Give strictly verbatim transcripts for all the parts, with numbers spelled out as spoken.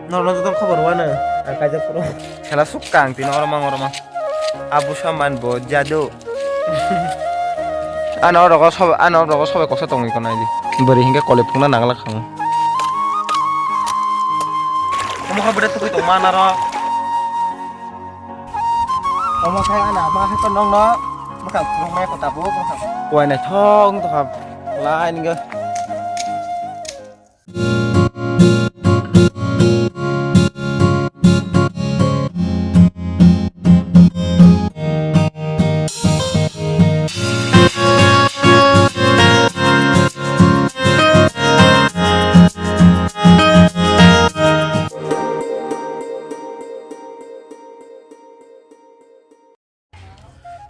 Norok joto khobor wano, ang kaijak phuru. Sela sukka ang tino oromang oromang. Abu Saman bo jadu. Ano rogo sob, ano rogo sobai kosa tongwi kono aidi. Bwrwi hinkhe kole phungna nangla khango. Omo kha bwrwi tukui tongma naro. Omo kha ana ma hai to nongno. Mwkhang phunuknai ko tabuk, mwkhang. Kuai naithok wng tongkha lai ningkhe.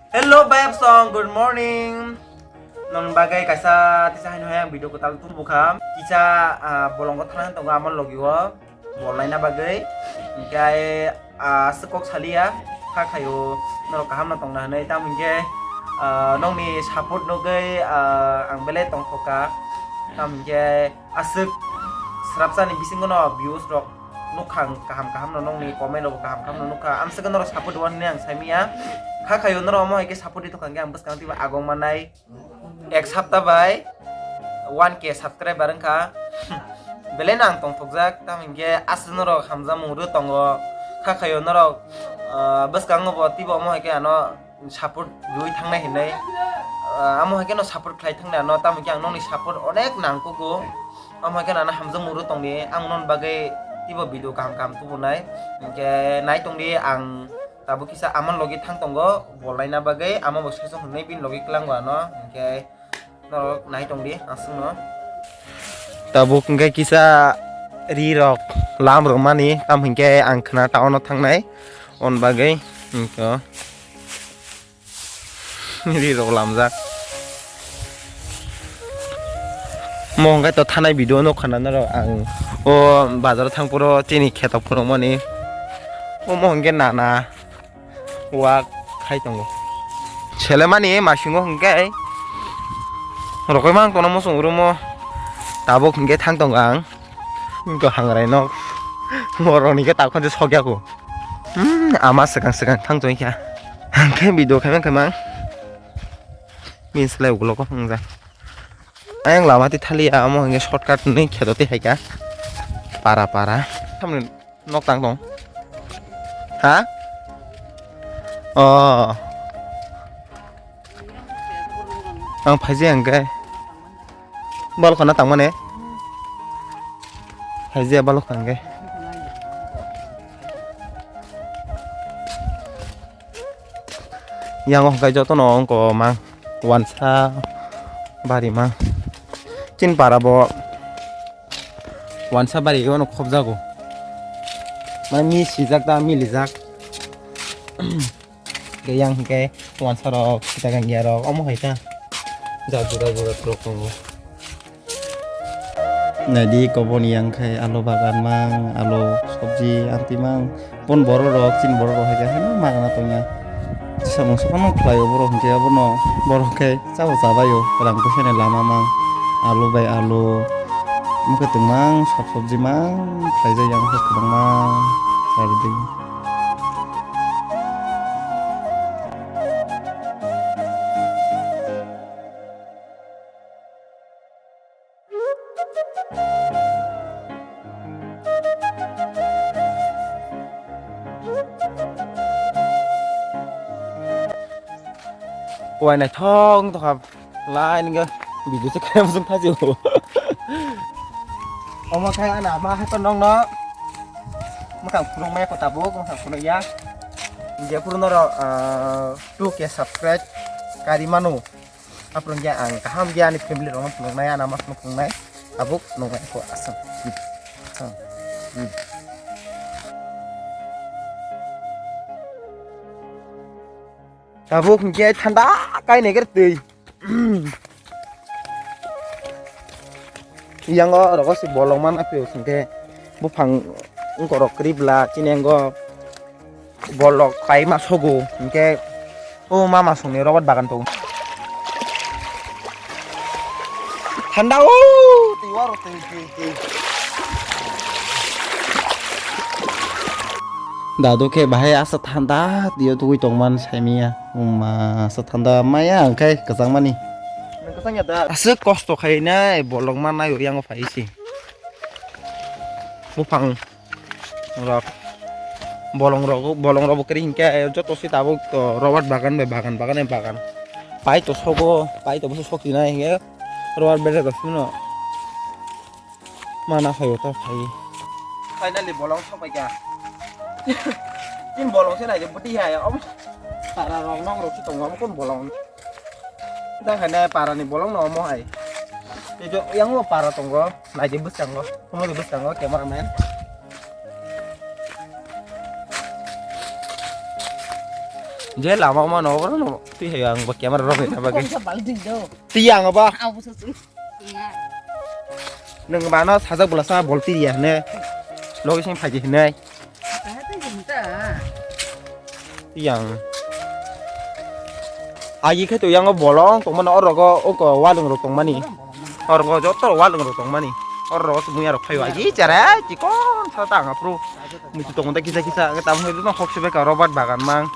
Hello, bayap song, good morning. Nong bagwi kaisa tisa haino hai ang video kwtal tubu kha. Kisa, ah, bolongo thana tongo amo logi o. Bol naina bagwi. Hinkhe, ah, aswk kok saliya. Kha khayo norok kaham no tongna hinwi. Tamo hinkhe, ah, nongni support nugwi, ah, ang belai tongthokha. Tamo hinkhe aswk srapsani bisingo no views rok nukha ang kaham kaham no, nongni comment rok bo kaham kaham no nukha. Amswk norok support wan hinwi ang saimanya. Kha khayo norok omo hai khe support di tongkha hinkhe ang bwskang twibo agong mannai. Ek sapta bai one K subscriber wngkha. Belai no ang tongthokjak, tamo hinkhe aswk norok hamjakmung rw tongo. Kha khayo norok, ah, bwskango bo twibo omo hai khe ano support rwi thangnai hinwi. Ah, amo hai kheno support khlai thangnai ano, tamo hinkhe ang nokni support onek nangkugo. Amo hai kheno ano hamjakmung rw tongdi, ang nokni bagwi twibo video kaham kaham tubunai. Hinkhe nai tongdi ang Tabuk kisa amon logi thang tongo, bol naina bagwi, amo bo sesong hwnwi bini logi kwlango ano, hinkhe norok nai tongdi aswkno. Tabuk hinkhe kisa ri rok lam rwmani, tamo hinkhe ang khwna town o thangnai, on bagwi hinkhe ri rok lamjak. Mo hinkhe to thanai video nukha na norok ang o bazar o thang phuru chini kheto phunukmani. Omo hinkhe nana. Wak khai tongo. Selemani masingo hinkhe rokoi mang tono muchung room o. Tabuk hinkhe thang tongo ang. Hinkhe hangrai nok. Borok hinkhe takhon se sokya ko. Hmm, ama swkang swkang thang tong kha. Hinkhe video khai mang khai mang. Bini slai ukulok o hwngjak. Ayang lama twi thaliya, amo hinkhe shortcut hinwi kheto twi hai kha. Para para. Samni nok tang tong. Ha? Oh. Ang phaiji ang khe. Balkhana tangmani. Phaiji balkhana khe. Yang o hwnkhe jotono wngkha mang wansa bari mang. Chini para bo wansa bari o no khobjago. Mane mi sijak ta milijak. Ke yang hwnkhe wansa rok sita gangya rok omo hai ta. Ja jura jura rok tongo. Naidi koboni yang khai alo bagan mang, alo sobji amtwi mang. Bon borok rok, chini borok rok hai khe haino magna tongya. Samung sophano khlai o borok hinkhe abono, borok khe chao chabai o, rang puisa ni lama mang, alo bai alo. Mokhe tongmang, sab sobji mang khlaijak yang khe kwbangma charwdi. Kuai naithok wng tongkha lai ningkhe video se khe muchung thajio. Omo khe ana ma hai to nongno mwkhang phunukmaya ko tabuk mwkhang phunukya. Jephuru norok, ah, two K subscribe kari manu. Aphuru hwnkhe ang kaham khe ani family rokno phunuknai, ana masno phunuknai, tabuk nungmani kok aswk. Hmm. Hmm. Tabuk hwnkhe thanda kainwi khe twi. Yang o rogo se bolong mana phi hwnkhe buphang wngkorok kwrwi bwla chini yango. Bolrok kai ma sogo, hinkhe o mama songni robot bagan tongo. Thanda o, Dadu khe bahai asa thanda tio tugui tongman saimia. Uma asa thanda maya angkhai kwchangmani. Aswk kosto khainai bolong manai yang phai si. Buphang rok bolong rok bolong rok kiri hinkhe joto se tabuk to rubber bagan bai bagan bagan bai bagan pai to sogo pai to busu sokti nai hinkhe rubber bere rok sino mana phaio ta phai. Finally bolong sok pai kha. Tin bolong se nai je buti hai om para rok nok rok se tongo om kon bolong. Dang hai nai para ni bolong no omo hai. Te jo yang o para tongo nai je bwskango omo je bwskango camera man. Je lama ma no oro no twi hai ang ba camera rok ni bagwi. Kok sa bal ding do. Twi ang ba. Aw, busa su. Nga. Nang ba no sajak bwla sa bol twi ya ne. Logi sing phaji hinai. Kaha twi jum ta. Twi ang. Agi khe to yang bolong tong mani oro go o ko walung rok tong mani. Oro go joto walung rok tong mani. Oro go muya rok phai wa. Agi chara chikon sa ta nga pro. Muitu tongo da kisa kisa, ang tamo hoi no hok sibai ka Robert bagan mang.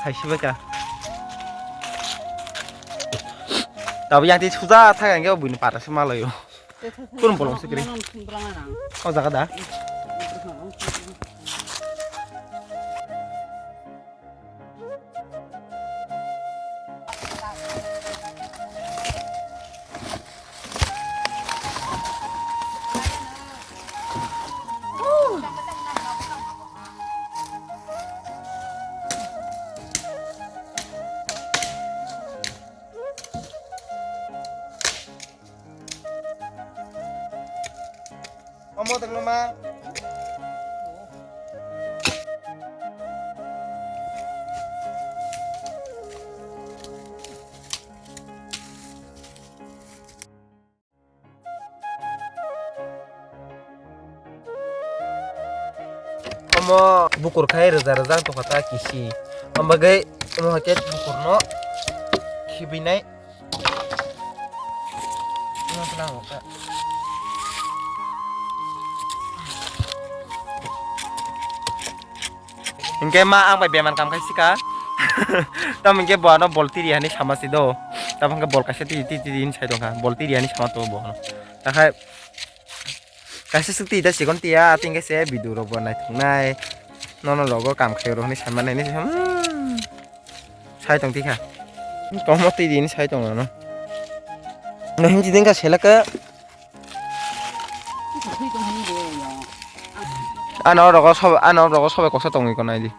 Hai sibai ka. Tabo yang ti suja thang ang buini para se malayo. Kun bolong se kri. O jaga da. Omo tongno ma. Omo bukur khai rwja rwja wng tongkha ta kisi. Omo bagwi omo hai khe bukurno khibinai. Hinkhe ma ang bai beman kam khai sika. Tamo hinkhe bo ano bol tiri hani sama si do. Tamo hinkhe bol kaisa tiri tiri tiri hin sai tongkha. Bol tiri hani sama tongo bo ano. Takhai kaisa swk twi da sikon tiya, tei hwnkhe se video rok bo naithoknai. Nono logo kam khaio rok hinwi sanmani hinwi se, hmm, sai tong tikha. Komo twi di hinwi sai tong ano. No himchi dengka selaka. Ano rogo sob, ano rogo sobai koksa tongwi ko nai di.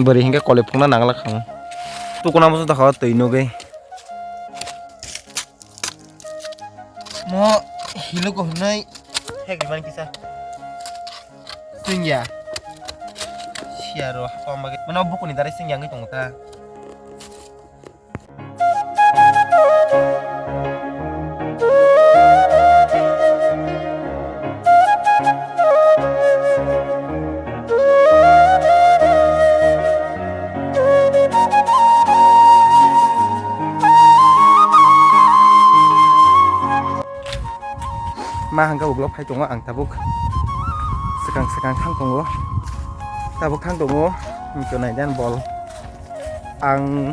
Bwrwi hinkhe koloi phunukna nangla khamu. Tukuna muchung tongkha o twi nugwi. Mo hilugo hwnwi hek rimani kisa. Singya. Siyaro hapma bagwi. Mano bukuni darai singya wngwi tongo ta. Ma hangka ulo phai tongo ang tabuk swkang swkang thang tongo, tabuk thang tongo, hinwi nai dan bol ang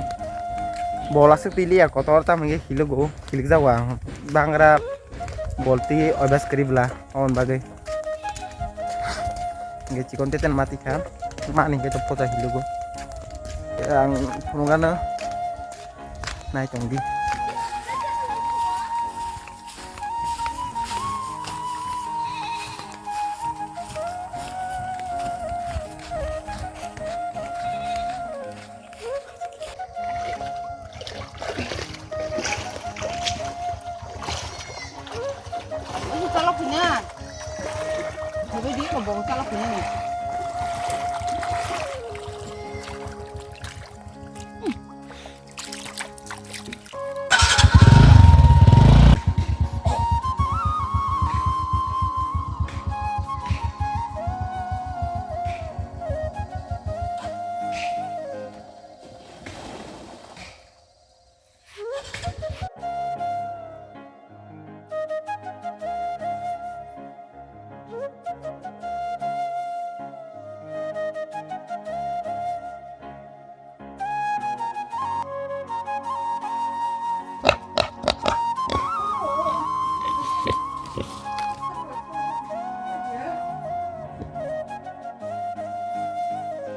bol aswk twi liya kotor tamo hingke hilugo hilik jago ang bangra bol twi obas kwrwi bwla. Aboni bagwi hingke chikon teten mati kha, mani hingke to pocha hilugo. Ang phunukgano nai tongdi. Omo chalok phinya. Bebedi omo bong chalok phinya.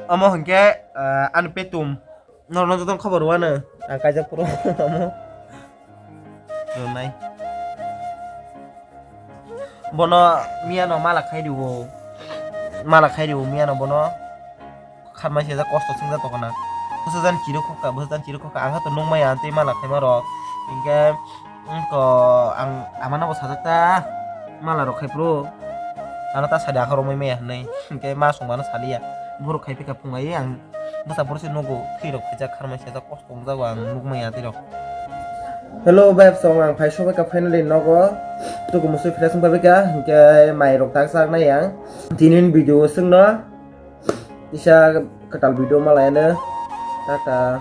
Omo hwnkhe, ah, ani petum. Norno jotono khobor wano. Ang kaijak phuru omo. Nai. Bono miyano mala khai rwo. Mala khai rwo miyano bono. Kharmai sejak kosto swngjak tongkha na. Bwsajani chirwi khokha, bwsajani chirwi khokha. Ang khe to nukmaya tei mala khaima rok. Hinkhe, wngkha ang amano bo sajak ta. Mala rok khai phuru. Ano ta sadi akhorok mai maya hinwi. Hinkhe ma songmano saliya. Borok khai phika phungai ang. Bwsa borok se nugo. Thwi rok khaijak kharmai sejak kosto wngjago ang nukmaya tei rok. Hello babes, ang phai sobai ka finally nogo. Tuku musui fresh wng pabai ka. Hinkhe mai rok tak chak nai ang. Tinin video swngno. Isa kwtal video malai ano. Tata.